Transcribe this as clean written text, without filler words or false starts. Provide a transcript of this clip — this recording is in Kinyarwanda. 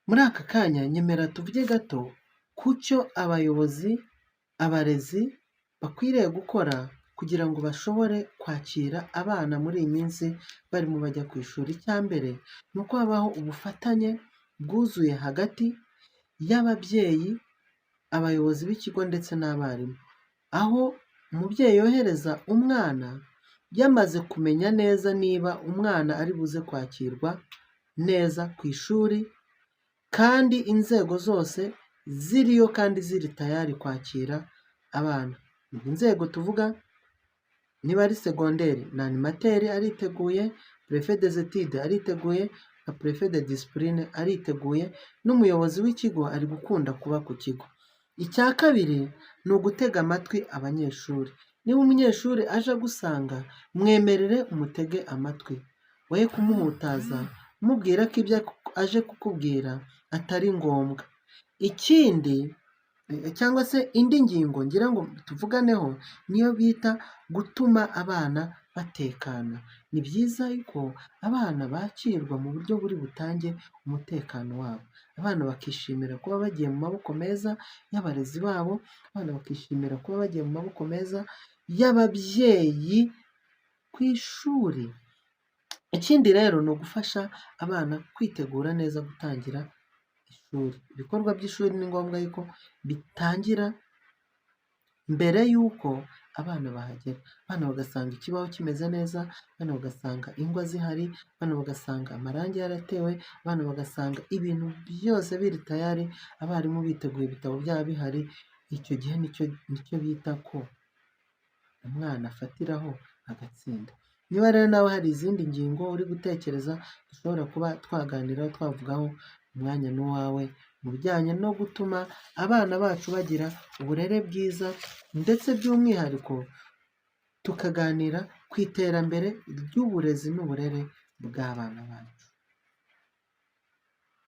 Muri aka kanya nyemera tuvuge gato ku cyo abayobozi, abarezi bakwiriye gukora kugira ngo bashobore kwakira abana muri iyi minsi barimo bajya ku ishuri. Icya mbere ni uko habaho ubufatanye bwuzuye hagati y'ababyeyi, abayobozi b'ikigo ndetse n'abarimu. Aho umubyeyi yohereza umwana yamaze kumenya neza niba umwana ari buze kwakirwa neza ku ishuri, kandi inzego zose ziriyo kandi ziri tayari kwakira abana. Inzego tuvuga, niba ari segonderi, ni animateur ariteguye, préfet des études ariteguye, na préfet de discipline ariteguye, n'umuyobozi w'ikigo ari gukunda kuba ku kigo. Icya kabiri ni ugutega amatwi abanyeshuri. Niba umunyeshuri aje agusanga, mwemerere umutege amatwi, woye kumuhutaza umubwira ko ibyo aje kukubwira atari ngombwa. Ikindi cyangwa se indi ngingo ngira ngo tuvuganeho, niyo bita gutuma abana batekana. Ni byiza ko abana bakirwa mu buryo buri butange umutekano wabo. Abana bakishimira kuba bagiye mu maboko meza y'abarezi babo, abana bakishimira kuba bagiye mu maboko meza y'ababyeyi ku ishuri. Ikindi rero ni ugufasha abana kwitegura neza gutangira ishuri. Ibikorwa by'ishuri ni ngombwa yuko bitangira mbere y'uko abana bahagera. Abana bagasanga ikibaho kimeze neza, abana bagasanga ingwa zihari, abana bagasanga amarangi yaratewe, abana bagasanga ibintu byose biri tayari, abarimu biteguye, ibitabo byabo bihari. Icyo gihe nicyo bita ko umwana afatiraho agatsinda. Niba rero nawe hari izindi ngingo uri gutekereza dushobora kuba twaganiraho, twavugaho, umwanya ni uwawe mu bijyanye no gutuma abana bacu bagira uburere bwiza, ndetse by'umwihariko tukaganira ku iterambere ry'uburezi n'uburere bw'abana bacu.